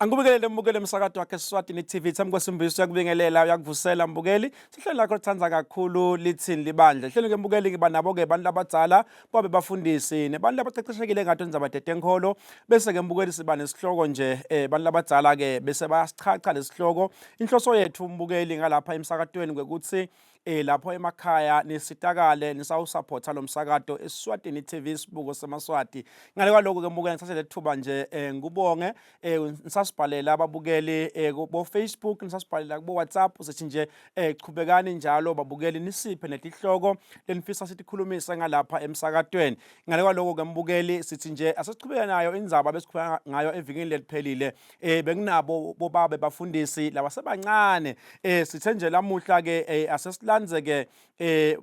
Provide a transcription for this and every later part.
Angikubingelele mbukeli emsakato wakhe Eswatini TV Themba Nkosi uyakubingelela uyakuvusela mbukeli. Sihlelo lakho lithanda kakhulu lithini libandla. Hlelo ke mbukeli ngiba nabo ke abantu abadzala babe bafundisi nebantu abaqeqeshekile ngato indzaba tetenkholo bese ke mbukeli siba nesihloko nje eh bantu abadzala ke bese bayasichacha lesihloko. Inhloso yethu mbukeli ngalapha emsakatweni kwekuthi eh lapho emakhaya nisitakale nisawusupporta lo msakato eSwatini TV isibuko semaswati ngale kwaloko ke mbukeli ngithathe lethuba nje eh ngikubonge eh nisasibhalela ababukeli eh kubo Facebook nisasibhalela kubo WhatsApp sithi nje eh chubekani njalo babukeli nisiphe netihloko lenifisa sitikhulumise ngalapha emsakatweni ngale kwaloko ke mbukeli sithi nje asesichubeke nayo indzaba besikhuluma ngayo evikini leliphelile eh benginabo bobabe bafundisi labasebancane eh sithe nje lamuhla ke eh, asesilandze ke eh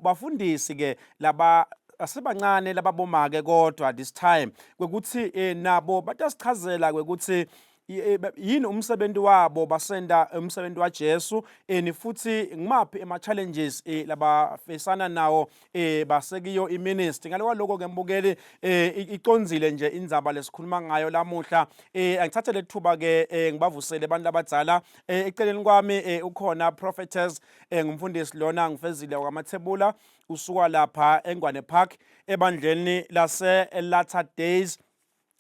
bafundisi ke laba asebancane lababomake kodwa this time kwekuthi eh, nabo batasichazela kwekuthi eh, yini umsebenzi wabo basenda umsebenzi waJesu and futhi ngimaphi ema challenges eh, labafesana nawo eh basekiyo iministry ngale kwaloko ke mbukeli eh iconzile nje indzaba lesikhuluma ngayo lamuhla eh angithathe lethuba ke eh, ngibavusele abantu abadzala eh, eceleni kwami eh, ukhona prophetess eh, ngumfundisi lona ngifezile wakamathebula usuka lapha eNgwane Park ebandleni lase Latter Days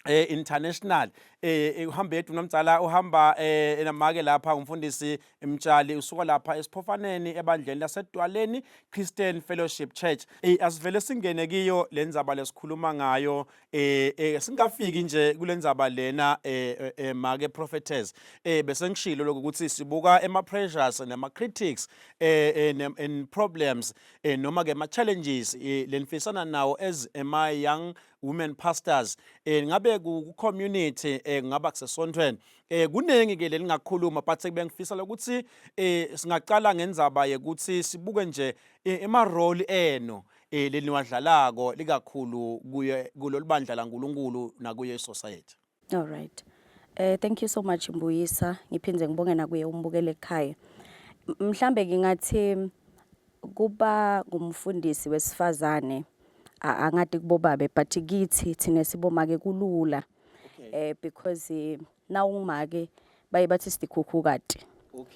eh international eh uhamba yedwa nomdzala uhamba eh enamake lapha umfundisi Mtshali usuka lapha esiphofaneni ebandleni laseDwaleni Christian Fellowship Church eh asivele singene kiyo lendzaba lesikhuluma ngayo eh, eh singafiki nje kulendzaba lena eh, eh, eh make prophetess eh bese ngishilo lokho ukuthi sibuka ema pressures nama critics eh, eh and problems eh noma ke ama challenges eh, lenifisana nawo as ema young women pastors eh ngabe ku community eh ngaba kusesontweni eh kunengi ke lelingakhuluma but sekube ngifisa ukuthi eh singaqala ngendzaba yekuthi sibuke nje eh, ema role eno eh leniwadlalako likakhulu kuye kulolibandla laNkuluNkulu nakuye society. All right. Thank you so much Mbuyisa. Ngiphinde ngibonge nakuye umbukele ekhaya. Mhlambe ngingathi kuba ngumfundisi wesifazane angadi kubobabe but kithi thina sibomake kulula. Because nawungumake baye bathi sidikhukhukati.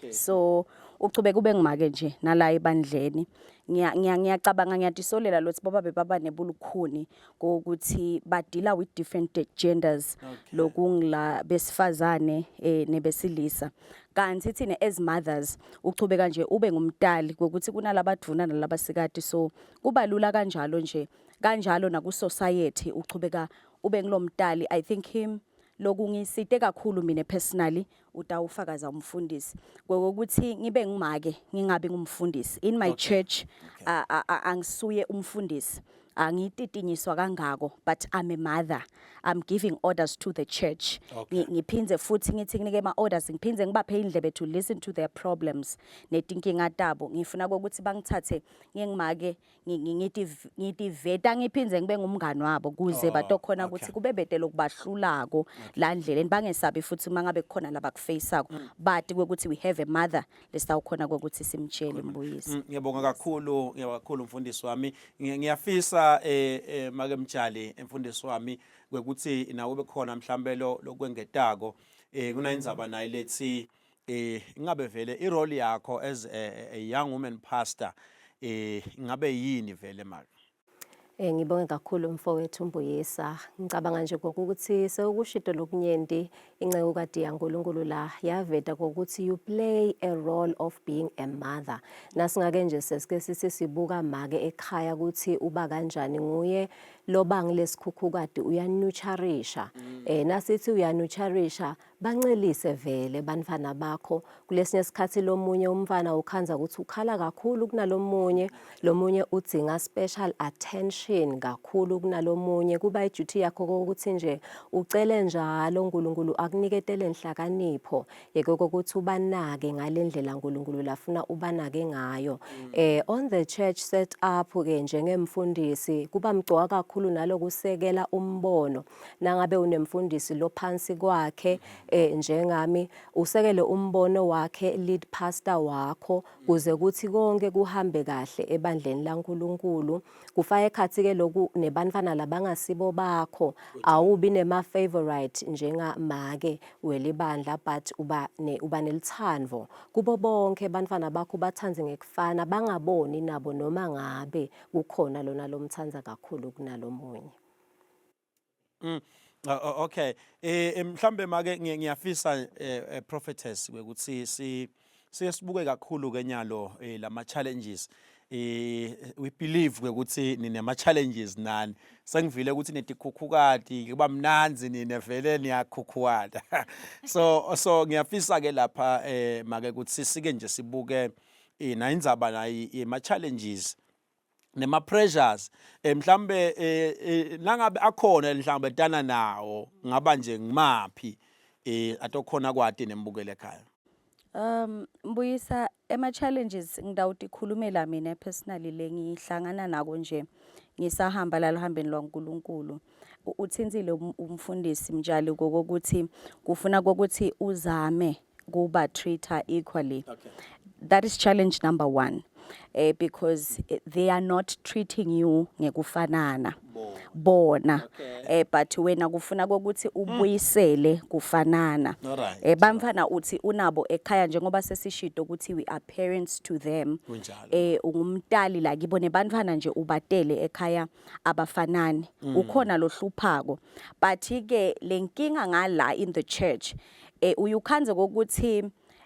So uchubeka ube ngumake nje nala ebandleni. Ngiyacabanga ngiyatisolela lothi bobabe baba nebulukhuni kokuthi badila with different genders lokungila besifazane eh nebesilisa. Kanti thina as mothers uchubeka nje ube ngumtali kokuthi kunalabadvuna nalabasikati so kuba lula kanjalo nje kanjalo naku society uchubeka ube ngilomtali. I think him lokungisite kakhulu mina personally utawufakaza umfundisi ngokuthi ngibe ngumake ngingabi ngumfundisi in my church angisuye umfundisi angititinyiswa kangako but I'm a mother I'm giving orders to the church ngiphindze futhi ngithi nginike ama orders ngiphindze ngibaphe indlebe to listen to their problems netinkinga tabo ngifuna ukuthi bangithathe ngingimake ngithi ngitiveta ngiphindze ngibe ngumngani wabo kuze batokhona ukuthi kube bete lokubahlulako la ndleleni bangesabi futhi uma ngabe kukhona labakufeyisako bati ukuthi we have a mother lesitawukhona ukuthi simtshele mbuyisi. Ngiyabonga kakhulu ngiyabonga kakhulu mfundisi wami ngiyafisa eh, eh make Mtshali mfundisi wami kwekuthi nawe ube khona mhlambe lo lokwengetako eh kunayindzaba naye lethi eh ingabe vele i role yakho as a young woman pastor eh ingabe yini vele maka? Ngibonge kakhulu mfowethu Mbuyisa. Ngicabanga nje ngokuthi sewukushido lokunyenti inceku kade yaNkulunkulu la yaveta kokuthi you play a role of being a mother. Nasingake nje sesike sithi sibuka make ekhaya ukuthi uba kanjani nguye loba ngilesikhukhukati uyanucharisha. Nasithi uyanucharisha Bancelise vele bantfwana bakho. Kulesinye isikhathi lomunye umntfwana ukhandza ukuthi ukhala kakhulu kunalomunye, lomunye udzinga special attention kakhulu kunalomunye. Kuba i-duty yakho ukuthi nje ucele njalo uNkulunkulu akuniketele nhlakanipho yekokuthi ubanake ngale ndlela uNkulunkulu lafuna ubanake ngayo. On the church set up ke njengemfundisi kuba mcoka kakhulu nalokusekela umbono. Nangabe unemfundisi lophansi kwakhe eh njengami usekele umbono wakhe lead pastor wakho kuze kuthi konke kuhambe kahle ebandleni laNkulunkulu. Kufaka ekhatsi ke loku nebantfwana labangasibo bakho awubi nema favorite njenga make welibandla but uba ne uba nelithando kubo bonke bantfwana bakho ubatsandze ngekufana bangaboni nabo noma ngabe kukhona lona lomtsandza kakhulu kunalomunye. Okay. Mhlambe make ngiyafisa prophetess ukuthi si siye sibuke kakhulu ke nyalo lama challenges. We believe ukuthi ninema challenges nani. Sengivile ukuthi netikhukhukati kuba mnanzi nine vele niyakhukhuwata. So ngiyafisa ke lapha make ukuthi sike nje sibuke na indzaba nayi ema challenges nema pressures mhlambe nangabe akhona lihlangabetana nawo ngaba nje ngimaphi atokhona kwati nembukele ekhaya. Mbuyisa ema challenges ngidawutikhulumela mina personally lengihlangana nako nje ngisahamba la luhambeni lwaNkulunkulu. Uthintsile umfundisi Mtshali kokuthi kufuna kokuthi uzame kuba treat-a equally. Okay. That is challenge number 1. Because they are not treating you ngekufanana. Bona. Okay. But wena kufuna kokuthi ubuyisele kufanana. Alright. Bamfana uthi unabo ekhaya njengoba sesishido ukuthi we are parents to them. Kunjalo. Ungumtali la kibo nebantfwana nje ubatele ekhaya abafanani. Ukhona lohluphako. But ke lenkinga ngala in the church uyukhanze kokuthi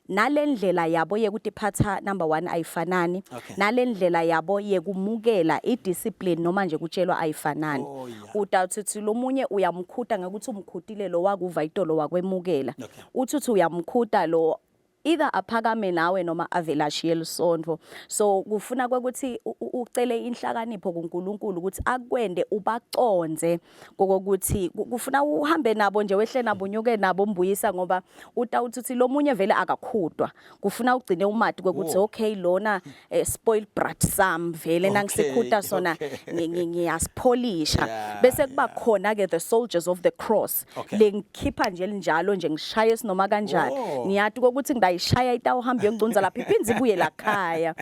nalendlela yabo yekutiphatha number 1 ayifanani. Okay. Nalendlela yabo yekumukela idiscipline noma nje kutshelwa ayifanani. Oh, yeah. Utawuthi lomunye uyamkhuta ngekuthi umkhutile lo wakuva itolo wakwemukela. Okay. Uthi uyamkhuta lo either aphakame nawe noma avele ashiye lisondvo. So kufuna kwekuthi ucele inhlakanipho kuNkulunkulu ukuthi akwende ubacondze kokuthi kufuna uhambe nabo nje wehle nabo unyuke nabo umbuyisa ngoba utawuthi lomunye vele akakhudwa. Kufuna ugcine umati kwekuthi Oh. okay lona spoil brat sam vele Okay, nangisikhuta sona okay. ngiyasipholisha. Yeah, Bese kuba yeah. khona ke the soldiers of the cross. Okay. Lengikhipha nje linjalo nje ngishaye sinoma kanjani. Oh. Ngiyati ukuthi ngidayishaya itawuhamba iyongcunza lapha iphindze ibuye la khaya.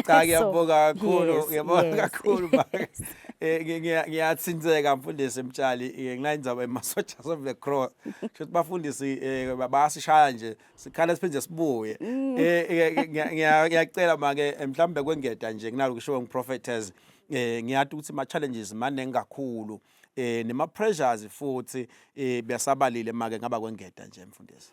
Cha So, ngiyabonga kakhulu, yes, ngiyabonga yes, kakhulu baba. yes. Ngiyathinzeka mfundisi Mtshali, nginayindzaba ema-soldiers of the cross. Shuthi bafundisi bayasishaya nje sikhala siphinde sibuye. Ngiyacela make mhlawumbe kwengeda nje kunalo kushiwo ngi-prophetess. Ngiyati ukuthi ma challenges maningi kakhulu nema pressures futhi besabalile make ngaba kwengeda nje mfundisi.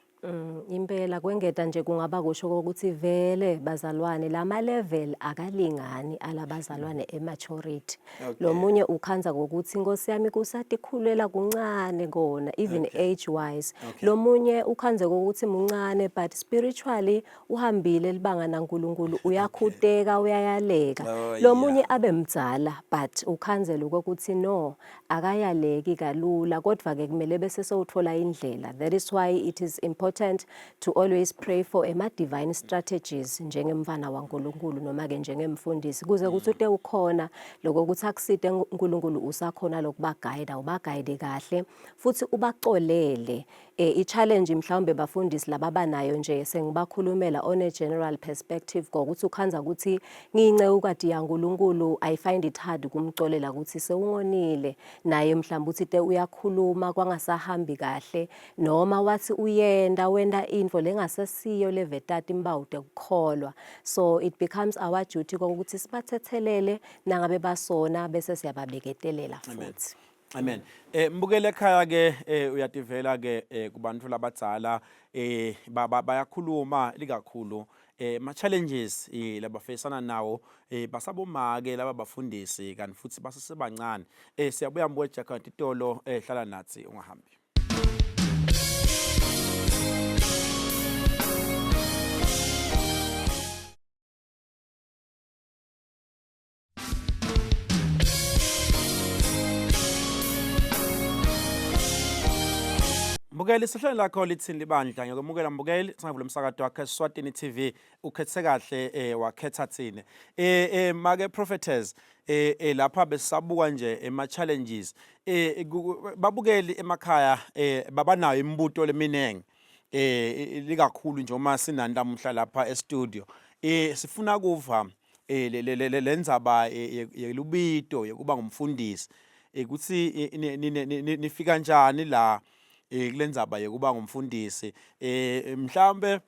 Impela kwengeda nje kungaba kusho ukuthi vele bazalwane lama level akalingani alabazalwane ematurity. Okay. Lomunye ukhanza ngokuthi inkosi yami kusatikhulela kuncane kona even Okay. age wise. Okay. Lomunye ukhanze ngokuthi muncane but spiritually uhambile libanga naNkulunkulu uyakhuteka uyayaleka. Oh, Lomunye yeah. abe mdzala but ukhanzela ukuthi no akayaleki kalula kodwa ke kumele bese sewuthola indlela. That is why it is important to always pray for ema divine strategies njengemfana waNkulunkulu noma ke njengemfundisi kuze kuthi ute ukhona lokho ukuthi akusite uNkulunkulu usakhona lokuba guide ubaguide kahle futhi ubacolele. I-challenge mhlawumbe bafundisi laba banayo nje sengibakhulumela on a general perspective ngokuthi ukhanza ukuthi ngiyincekukati yaNkulunkulu I find it hard ukumcolela ukuthi sewungonile naye mhlawumbe uthi te uyakhuluma kwangasahambi kahle noma wathi uyenda wenda into lengasesiyo levetati imbawude kukholwa. So it becomes our duty ukuthi sibathethelele nangabe basona bese siyababeketelela futhi. Amen. Mbukele ekhaya ke uyativela ke kubantu labadzala bayakhuluma likakhulu ma challenges labafesana nawo basabomake laba bafundisi kanti futhi basesebancane. Siyabuya mbuke Jack Titolo hlala nathi ungahambi. Mbukeli sihlelo lakho lithini libandla ngiyakwemukela mbukeli singavula umsakato wakhe Eswatini TV ukhethe kahle wakhetha thina make prophetess lapha besabuka nje ema challenges babukeli emakhaya babanayo imibuto leminingi. eh likakhulu nje uma sinani lamuhla lapha e-studio eh sifuna kuva eh lendzaba yelubito yekuba ngumfundisi ukuthi nifika njani la kulendzaba yekuba ngumfundisi eh mhlambe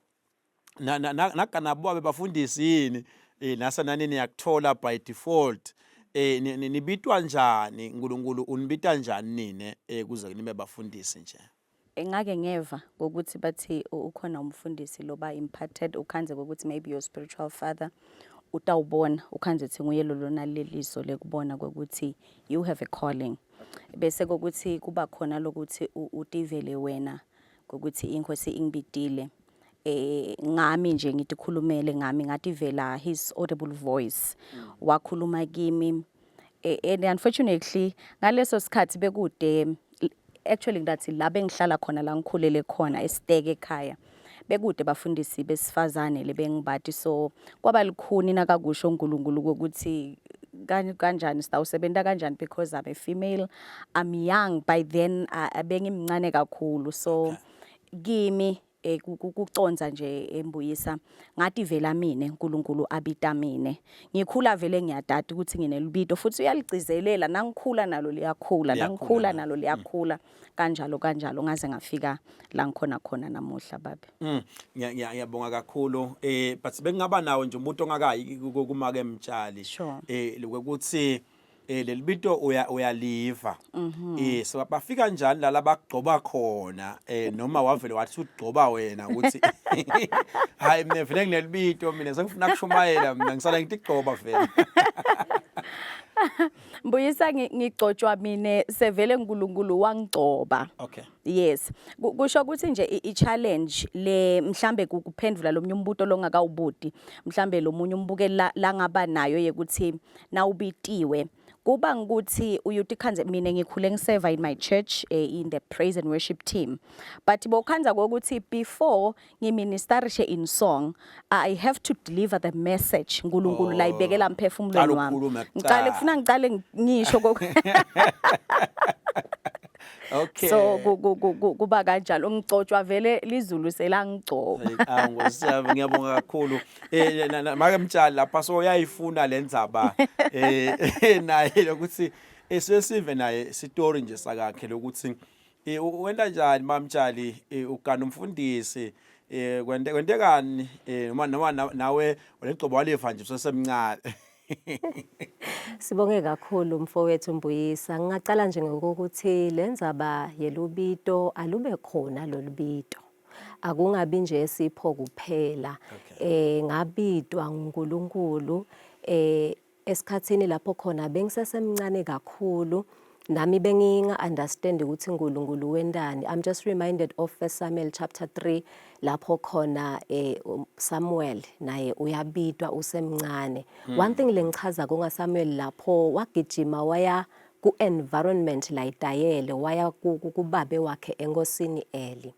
naganabo bafundisi yini eh nasa nani niyakuthola by default eh nibitwa njani uNkulunkulu unibita njani nine eh kuze nibe bafundisi nje Ngake ngeva ngokuthi bathi ukhona umfundisi loba imparted ukhanze ngokuthi maybe your spiritual father utawubona ukhanze thi nguye lo lona leliso lekubona kokuthi you have a calling bese kokuthi kuba khona lokuthi utivele wena ngokuthi inkosi ingibidile eh ngami nje ngitikhulumele ngami ngativela his audible voice wakhuluma kimi eh, and unfortunately ngaleso sikhathi bekude actually ngathi la bengihlala khona la ngikhulele khona esiteke ekhaya bekude bafundisi besifazane lebengibati so kwaba likhuni nakakusho uNkulunkulu ukuthi kanjani sitawusebenta kanjani because I'm a female I'm young by then bengimncane kakhulu so okay. kimi eh, kuconza nje embuyisa ngathi vela mine uNkulunkulu abita mine ngikhula vele ngiyadada ukuthi nginelubito futhi uyaligcizelela nangikhula nalo liyakhula nangikhula nalo liyakhula kanjalo kanjalo ngaze ngafika la ngikhona khona namuhla babe mm, ngiyabonga kakhulu eh but bekungaba nawo nje umuntu ongakayi kumake mtshali eh lokuthi eh lelibito uya uyaliva mhm. eh so bafika njani la labagcoba khona eh noma wavele wathi ugcoba wena ukuthi hayi mina vele nginelibito mina sengifuna kushumayela mina ngisala ngithi gcoba vele Mbuyisa ngigcotshwa mina sevele uNkulunkulu wangigcoba okay yes kusho ukuthi nje i-challenge le mhlambe kuphendula lomunye umbuto longakawubudi mhlambe lomunye umbukeli langaba nayo yekuthi nawubitiwe kuba ngikuthi uyuthi khanze mina ngikhule ngiseva in my church eh, in the praise and worship team but bokhanza kokuthi before ngiministerishe in song i have to deliver the message uNkulunkulu oh. layibekela mphefumulweni wami ngiqale kufuna ngiqale ngisho Okay. So kuba kanjalo ngigcotshwa vele lizulu selangigcoba. Awu ngosiyami ngiyabonga kakhulu. Eh make mtshali lapha so uyayifuna lendzaba eh naye lokuthi esesive naye sitori nje sakakhe lokuthi eh wenta njani mamtshali eh, ugana umfundisi eh kwente kwentekani eh noma noma nawe ulegcobo walifa nje usesemncane. Sibonge kakhulu mfowethu Mbuyisa. Ngingaqala nje ngokuthi lenzaba yelubito alube khona lolubito. Akungabi nje sipho kuphela. Eh ngabidwa nguNkulunkulu eh esikhathini lapho khona bengisesemncane kakhulu nami benginga understand ukuthi uNkulunkulu wendani. I'm just reminded of 1 Samuel chapter 3 lapho khona eh um, Samuel naye uyabidwa usemncane mm. one thing lengichaza konga Samuel lapho wagijima waya ku environment layitayele waya kubabe wakhe enkosini Eli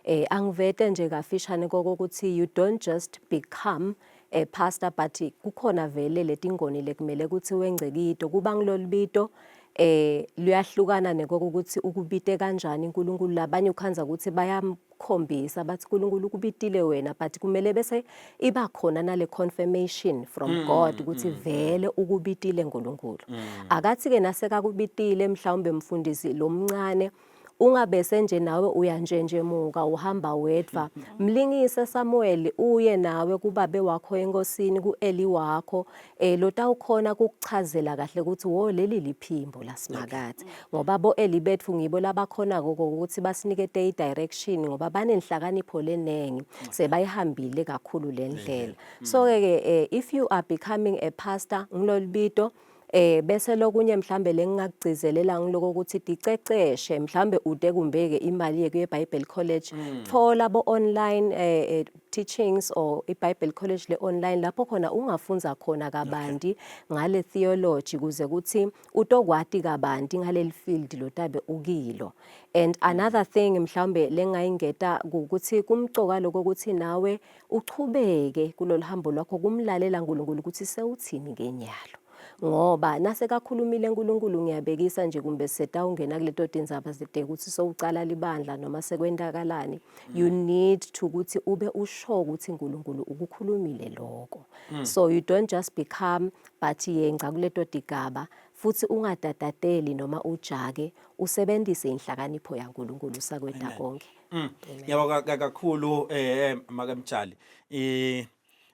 eh angivete nje kafishane kokuthi you don't just become a pastor but kukhona vele letingoni lekumele ukuthi wengcekito kuba ngilolibito eh luyahlukana nekokuthi ukubite kanjani uNkulunkulu labanye ukhanza ukuthi bayam khombisa bathi uNkulunkulu ukubitile wena but kumele bese iba khona nale confirmation from mm, God ukuthi mm, vele ukubitile uNkulunkulu mm. akathi ke nasekakubitile mhlawumbe mfundisi lomncane ungabese nje nawe uyanjenjemuka uhamba wedwa mlingise Samuel uye nawe kubabe wakho enkosini kuEli wakho eh lotawukhona kukuchazela kahle ukuthi wo leli liphimbo lasimakathe ngoba bo Eli bethu ngibo labakhona ukuthi basinikete i-direction ngoba banenhlakanipho lenengi sebayihambile kakhulu le ndlela so ke ke eh, if you are becoming a pastor ngilolibito Eh bese lokunye mhlambe lengingakugcizelela ngiloko ukuthi diceceshe mhlambe ude kumbeke imali yekuye eBible College mm. thola bo online eh, eh, teachings or iBible College le online lapho khona ungafunza khona kabanti okay. ngale theology kuze kuthi utokwati kabanti ngaleli field lotabe ukilo and another thing mhlambe lengayingeta ukuthi kumcoka lokho ukuthi nawe uchubeke kulolu hambo lwakho kumlalela uNkulunkulu ukuthi sewuthini ngenyalo. Ngoba nasekakhulumile uNkulunkulu ngiyabekisa nje kumbe setawungena kuleto tindzaba zetekuthi sowucala libandla noma sekwentakalani you need to ukuthi ube usho ukuthi uNkulunkulu ukukhulumile lokho. So you don't just become but yengca kuleto tigaba futhi ungatatateli noma ujake usebenzise inhlakanipho yaNkulunkulu sakweda konke. Ngiyabonga kakhulu eh make Mtshali. Eh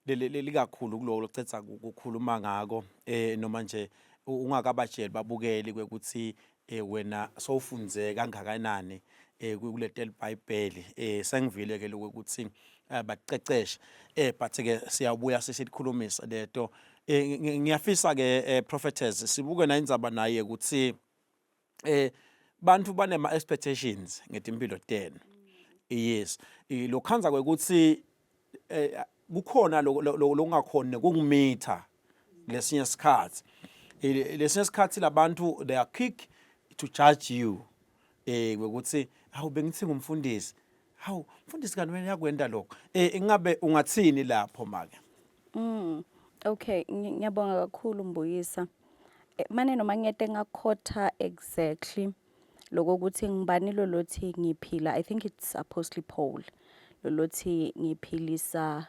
likakhulu kuloko locetha ukukhuluma ngako eh noma nje ungakabatsheli babukeli kwekuthi eh wena sowufunze kangakanani eh kuleteli iBhayibheli eh sengivile ke lokuthi eh, baceceshe eh but ke siyabuya sesikhulumisa leto eh, ngiyafisa ke eh, prophetess sibuke na indzaba naye ukuthi eh bantu banema expectations ngetimpilo tenu yes lokhanza kwekuthi eh kukhona lokungakhoni nekukumitha lesinye isikhathi lesinye isikhathi labantu they are quick to judge you eh ukuthi hawu bengithi ngumfundisi hawu mfundisi kanti wena yakwenda lokho eh ingabe ungathini lapho make Okay, ngiyabonga kakhulu Mbuyisa. Eh, mane noma ngiyete ngakhotha exactly lokokuthi ngibani lolothi ngiphila I think it's Apostle Paul lolothi ngiphilisa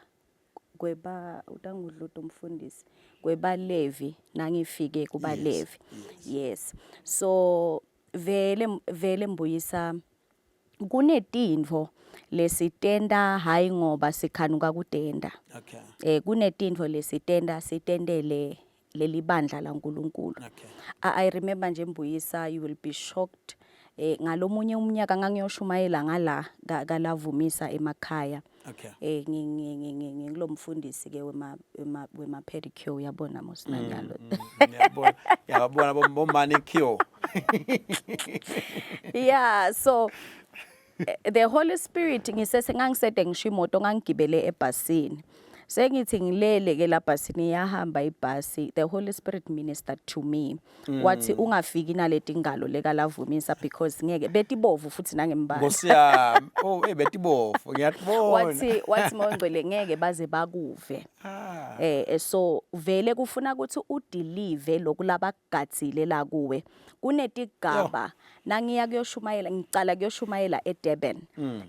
kweba utangudluda umfundisi kwebalevi nangifike kubalevi yes so vele vele Mbuyisa kunetintfo lesitenta hayi ngoba sikhanuka kutenta okay eh kunetintfo lesitenta sitentele leli bandla laNkulunkulu okay I, I remember nje Mbuyisa you will be shocked eh ngalomunye umnyaka ngangiyoshumayela ngala kalavumisa emakhaya okay eh ngilomfundisi ke wema wema wema pedicure uyabona mos nanyalo ngiyabona ngiyabona bo manicure yeah so eh, the Holy Spirit ngisese ngangisede ngisho imoto ngangigibele ebhasini sengithi ngilele ke la bhasini iyahamba ibhasi the Holy Spirit ministered to me wathi ungafiki naleti ngalo lekalavumisa because ngeke betibovu futhi nangembala Nkosi yami oh eh betibovu ngiyatibona wathi wathi mongcwele ngeke baze bakuve ah eh eh, so vele kufuna ukuthi udelive lokhu labagadzile la kuwe kunetigaba nangiya kuyoshumayela ngicala kuyoshumayela eDurban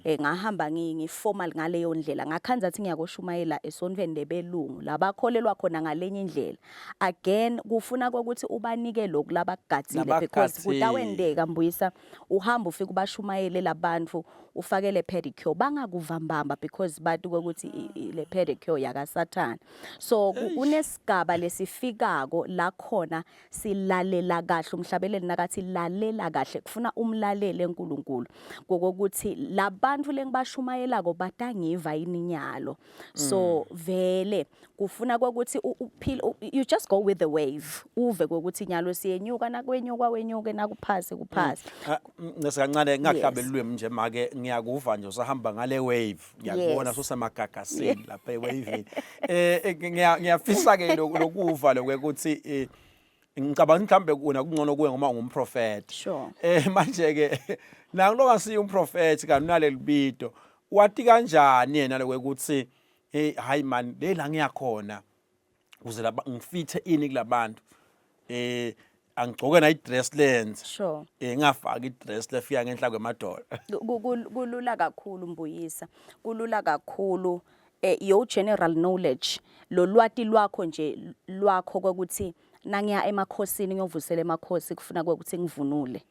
eh ngahamba ngi formal ngaleyo ndlela ngakhanza athi ngiyakoshumayela esontweni lebelungu labakholelwa khona ngalenye indlela again kufuna ukuthi ubanike lokhu labagadzile because Labagadzile. kutawendeka mbuyisa uhamba ufike ubashumayele labantu ufake le pedicure bangakuvambamba because batu ukuthi le pedicure yakaSathana so kunesigaba lesifikako la khona silalela kahle umhlabeleli nakathi lalela kahle kufuna umlalele uNkulunkulu kokuthi labantu lengibashumayelako batangiva ininyalo so vele kufuna ukuthi uphile you just go with the wave uve kokuthi inyalo siyenyuka nakwenyuka wenyuke nakuphasi kuphasi Ah, Ncese kancane ngingakuhlabeli ulwimi nje make ngiyakuva nje usahamba ngale wave ngiyakubona susemagagasini lapha ewavini eh eh, ngiyafisa ke lokuva lokuthi ngicabanga mhlambe kuna kungcono kuwe ngoba ungumprofeti manje ke nangu lokasiye umprofeti kanti unaleli bito wati kanjani yena lokuthi hey hayi man le la ngiyakhona ukuze laba ngifithe ini kulabantu eh angigcoke na i-dress lenze ngingafaki i-dress lefika ngenhla kwemadolo Kulula kakhulu Mbuyisa kulula kakhulu eh your general knowledge lo lwati lwakho nje lwakho kokuthi nangiya emakhosini ngiyovusela emakhosi kufuna ukuthi ngivunule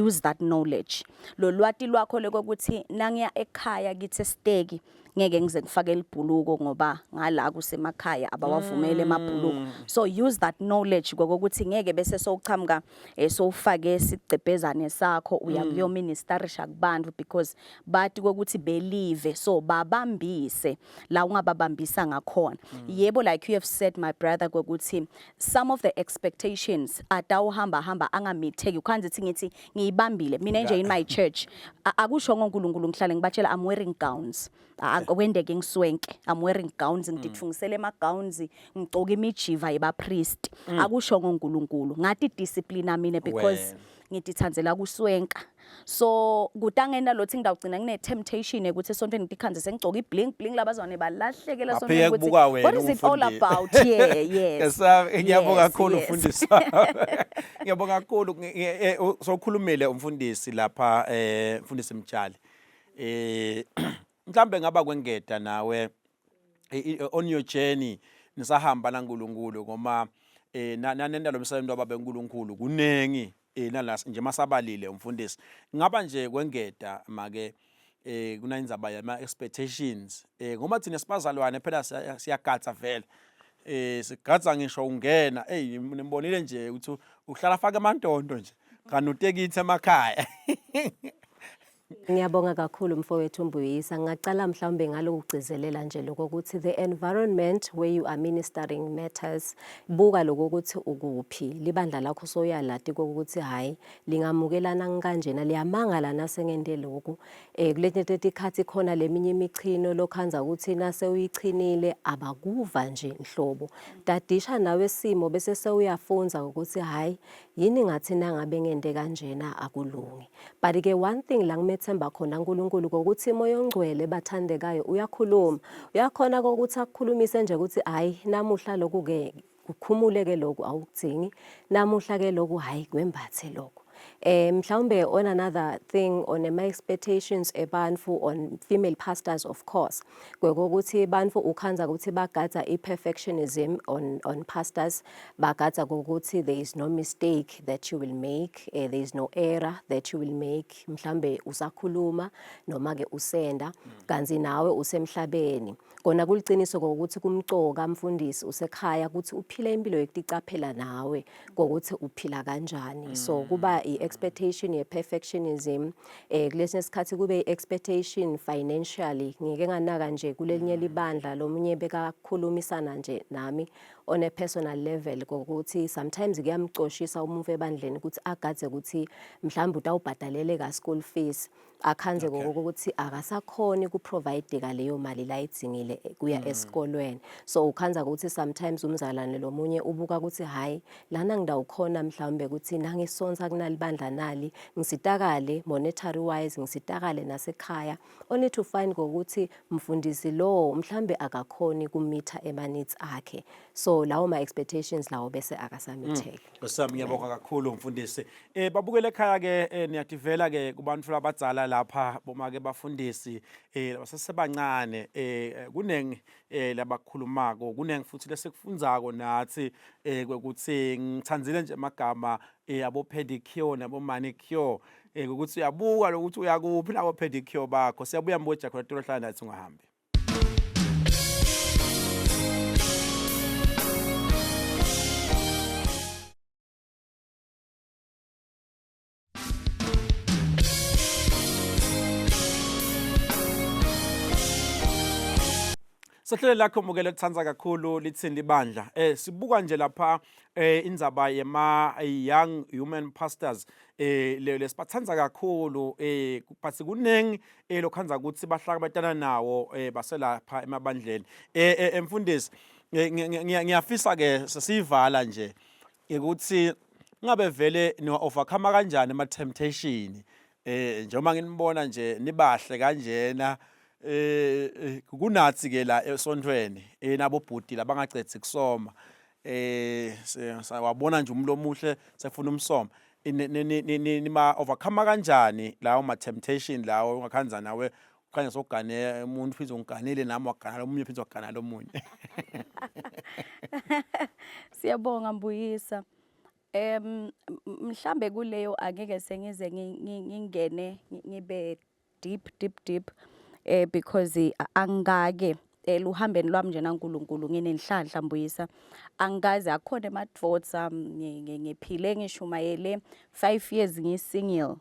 use that knowledge lo lwati lwakho lokuthi nangiya ekhaya kithi esiteki ngeke ngize ngifake libhuluko ngoba ngala kusemakhaya abawavumele emabhuluko so use that knowledge kokuthi ngeke bese sowuchamuka eh, sowufake sigcebhezane sakho uya kuyoministerisha kubantu because bathi kokuthi believe so babambise la ungababambisa ngakhona yebo like you have said my brother kokuthi some of the expectations atawuhamba hamba angamitheki ukhanze ithi ngithi ngiyibambile mina nje in my church akusho ngoNkulunkulu ngihlale ngibatshela I'm wearing gowns akwendeke ngiswenke I'm wearing gowns ngidithungisele ema gowns ngigcoka imijiva yeba priest akusho ngoNkulunkulu ngathi discipline mina because Wena. Ngititsandzela kuswenka. So kutangena lothi ngidawugcina ngine temptation ukuthi esontweni ngikhanze sengigcoka ibling bling labazwane balahlekela Baphike esontweni ukuthi kubuka wena what is it all umfundisi. about? Yeah, yes. Ngiyabonga Yes, kakhulu yes. mfundisi. Ngiyabonga kakhulu sokhulumile umfundisi lapha mfundisi Mtshali. Mhlambe ngaba kwengeda nawe on your journey nisahamba naNkulunkulu ngoma nanenda lo msebenzi wababa uNkulunkulu kunengi nala nje masabalile umfundisi. Ngaba nje kwengeda make kunayindzaba yama expectations ngoba thina sibazalwane phela siyagatsa vele sigatsa ngisho ungena hey nimbonile nje ukuthi uhlala afake amantonto nje kanti utekithi emakhaya. Ngiyabonga kakhulu mfowethu Mbuyisa. Ngingacala mhlawumbe ngalokugcizelela nje lokho ukuthi the environment where you are ministering matters. Buka lokho ukuthi ukuphi. Libandla lakho soyalati ukuthi hayi lingamukelana kanjena liyamangala nasengente lokhu. Kuletinye tetikhathi khona leminye imichino lokhandza ukuthi nase uyichinile abakuva nje nhlobo. Tadisha nawe simo bese sewuyafunza ukuthi hayi yini ngathi nangabe ngente kanjena akulungi. But ke one thing la ngimethemba khona uNkulunkulu kokuthi umoya ongcwele bathandekayo uyakhuluma. Uyakhona kokuthi akukhulumise nje ukuthi hayi namuhla lokhu ke kukhumule ke lokhu awukudingi. Namuhla ke lokhu hayi kwembathe lokhu. Mhlawumbe on another thing on my expectations ebantfu on female pastors of course kwekokuthi bantfu ukhandza ukuthi bagadza i-perfectionism on pastors bagadza kokuthi there is no mistake that you will make there is no error that you will make mhlambe usakhuluma noma ke usenda kanti nawe usemhlabeni kona kuliciniso kokuthi kumcoka mfundisi usekhaya ukuthi uphile impilo yokuticaphela nawe kokuthi uphila kanjani. So kuba i-expectation ye-perfectionism, kulesinye isikhathi kube i-expectation financially. Ngike nganaka nje kulelinye libandla lomunye bekakhulumisana nje nami on a personal level kokuthi sometimes kuyamcoshisa umuntu ebandleni ukuthi agadze ukuthi mhlawumbe utawubhadalele ka school fees, akhanze ngokuthi akasakhoni kuprovide-ka leyo mali layidzingile kuya esikolweni. So ukhandza ukuthi sometimes umzalwane lomunye ubuka ukuthi hhayi lana ngidawukhona mhlawumbe ukuthi nangisonsa kunalibandla nali ngisitakale monetary wise, ngisitakale nasekhaya, only to find ngokuthi mfundisi lo mhlambe akakhoni kumitha ema-needs akhe. So lawo ma-expectations lawo bese akasamitheki. Nkosi yami ngiyabonga kakhulu mfundisi. Babukele ekhaya ke niyativela ke kubantu labadzala lapha bomake bafundisi basesebancane kunengi labakhulumako kunengi futhi lesikufundzako nathi kwekuthi ngithandzile nje amagama abo pedicure nabo manicure ukuthi uyabuka lokuthi uyakuphi nabo pedicure bakho. Siyabuya mboja khona tolo hlala nathi ungahambi. Sehlelo lakho mukele kuthanda kakhulu lithini libandla. Sibuka nje lapha indzaba yema young human pastors lesibathandza kakhulu but kunengi lokhandza ukuthi bahlangabetana nawo baselapha emabandleni. Mfundisi ngiyafisa ke sesiyivala nje ukuthi ngabe vele niwa overcome kanjani ama temptation njengoba nginibona nje nibahle kanjena kunathi ke la esontweni nabo bhuti labangacedzi kusoma wabona nje umuntu omuhle sefuna umsoma nima overcome kanjani lawo ma temptation lawo ungakhanza nawe ukhanya sogane umuntu phinde ungiganile nami wagana omunye phinde wagana lomunye. Siyabonga Mbuyisa. Mhlambe kuleyo angeke sengize ngingene ngibe deep deep deep because angikake eluhambeni lwami nje naNkulunkulu nginenhlanhla Mbuyisa, angikaze akhona emadvodza ngiphile ngishumayele 5 years ngisingle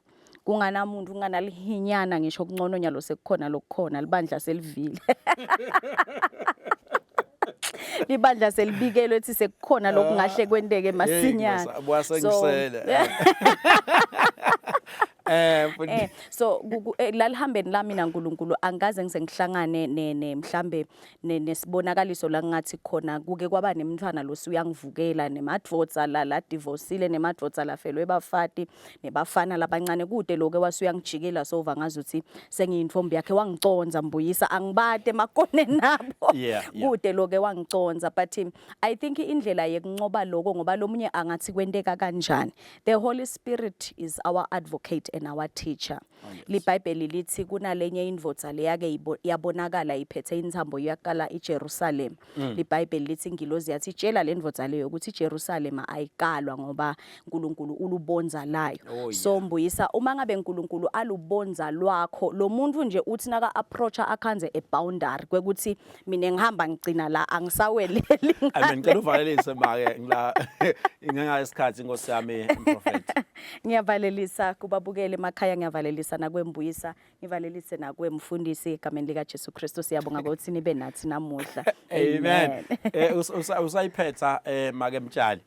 kunganamuntu kunganalihinyana ngisho kuncono nyalo sekukhona lokukhona libandla selivile libandla selibikelwe ethi sekukhona lokungahle kwenteke masinyane. Buya sengisele. So lalihambeni lami naNkulunkulu angikaze ngize ngihlangane ne mhlambe nesibonakaliso la ngathi khona kuke kwaba nemntwana lo suyangivukela nemadvodza la la divorceile, nemadvodza lafelwe bafati, nebafana labancane kude loke wasuyangijikela, sova ngazuthi sengiyintombi yakhe, wangiconza Mbuyisa, angibate emakone nabo. Kude loke wangiconza, but I think indlela yekuncoba lokho, ngoba lomunye angathi kwenteka kanjani, the Holy Spirit is our advocate and our teacher. Oh, yes. LiBhayibheli lithi kunalenye indvodza leyake yabonakala iphethe intsambo yakala iJerusalem. LiBhayibheli lithi ingilozi yathi, tshela le ndvodza leyo ukuthi iJerusalem ayikalwa ngoba uNkulunkulu ulubonza layo. So Mbuyisa, uma ngabe uNkulunkulu alubonza lwakho, lo muntu nje uthi naka approacha akhanze a boundary kwekuthi mina ngihamba ngigcina la, angisaweleli. Amen. Ngicela uvalelise make ngila ngenxa yesikhathi, inkosi yami, prophet. Ngiyavalelisa kubabukeli emakhaya, ngiyavalelisa nakwembuyisa, ngivalelise nakwemfundisi egameni lika Jesu Kristu. Siyabonga ukuthi nibe nathi namuhla. Amen. Usayiphetha make Mtshali.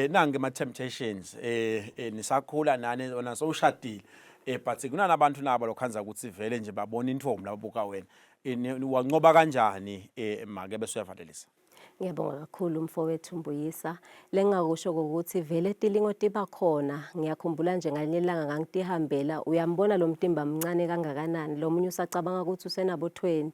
Nange ama temptations nisakhula nani wena sowushadile, but kunanabantu nabo lokhanza ukuthi vele nje babona intombi labuka wena. Wanqoba kanjani make, bese uyavalelisa? Ngiyabonga kakhulu mfowethu Mbuyisa. Lengingakusho ukuthi vele tilingo tiba khona. Ngiyakhumbula nje ngalinye ilanga ngangitihambela, uyambona lo mtimba mncane kangakanani, lo munye usacabanga ukuthi usenabo 20.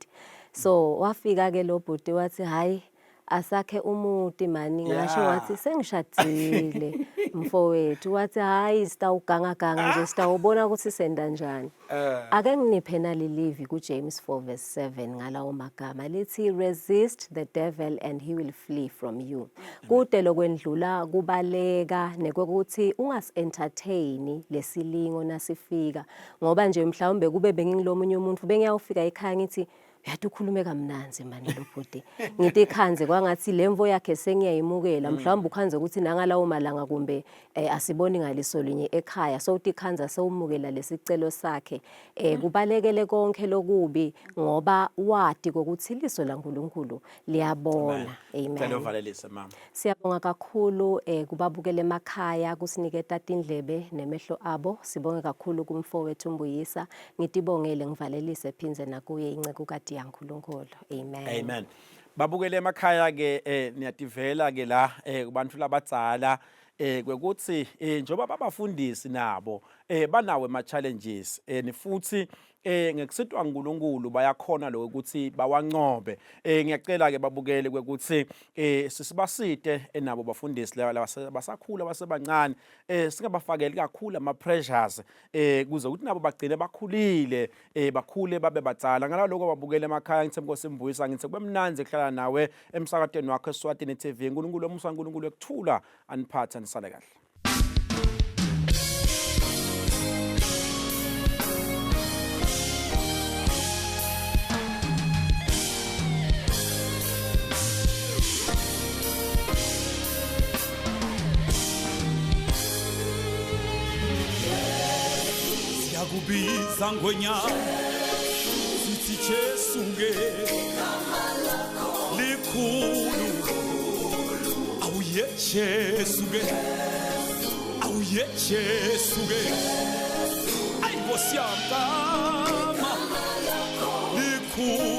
So wafika ke lo bhuti wathi, hayi, asakhe umuti mani, ngasho wathi sengishadile mfowethu, wathi hayi, sitawugangaganga nje, sitawubona ukuthi senda njani. Ake nginiphe nalilivi kuJames 4 verse 7 ngalawo magama lithi, "Resist the devil and he will flee from you." Kude lokwendlula kubaleka nekokuthi ungas-entertain lesilingo nasifika, ngoba nje mhlawumbe kube bengingilomunye umuntu bengiyawufika ekhaya ngithi, yathi ukhulume kamnanzi mani lo bhuti, ngithi ikhanze kwangathi le mvo yakhe sengiyayimukela. Mhlawumbe ukhanze ukuthi nangalawo malanga kumbe asiboni ngaliso linye ekhaya, so uthi ikhanza sewumukela lesicelo sakhe. Kubalekele konke lokubi ngoba wati kokuthi iliso laNkulunkulu liyabona. Amen. Cela uvalelise, mama. Siyabonga kakhulu kubabukela emakhaya kusiniketa tindlebe nemehlo abo. Sibonge kakhulu kumfowethu Mbuyisa. Ngitibongele ngivalelise phindze nakuye incekukati yaNkulunkulu. Amen. Amen. Babukele emakhaya ke, niyativela ke la kubantu labadzala kwekuthi njengoba babafundisi nabo banawo ama challenges, futhi ngekusitwa uNkulunkulu bayakhona lokho ukuthi bawancobe. Ngiyacela ke babukele kwekuthi sisibasite enabo bafundisi laba basakhula basebancane, singabafakeli kakhulu ama pressures kuze ukuthi nabo bagcine bakhulile, bakhule babe badzala. Ngaloko babukele emakhaya, ngithi Nkosi Mbuyisa, ngithi kube mnandzi kuhlala nawe emsakatweni wakho eSwatini TV. uNkulunkulu omusa, uNkulunkulu ekuthula aniphathe, nisale kahle. Siyakubiza ngwenyama, sithi Jesu ke likhulu. Awuye Jesu ke, awuye Jesu ke, ayi Nkosi yami, gama likhulu.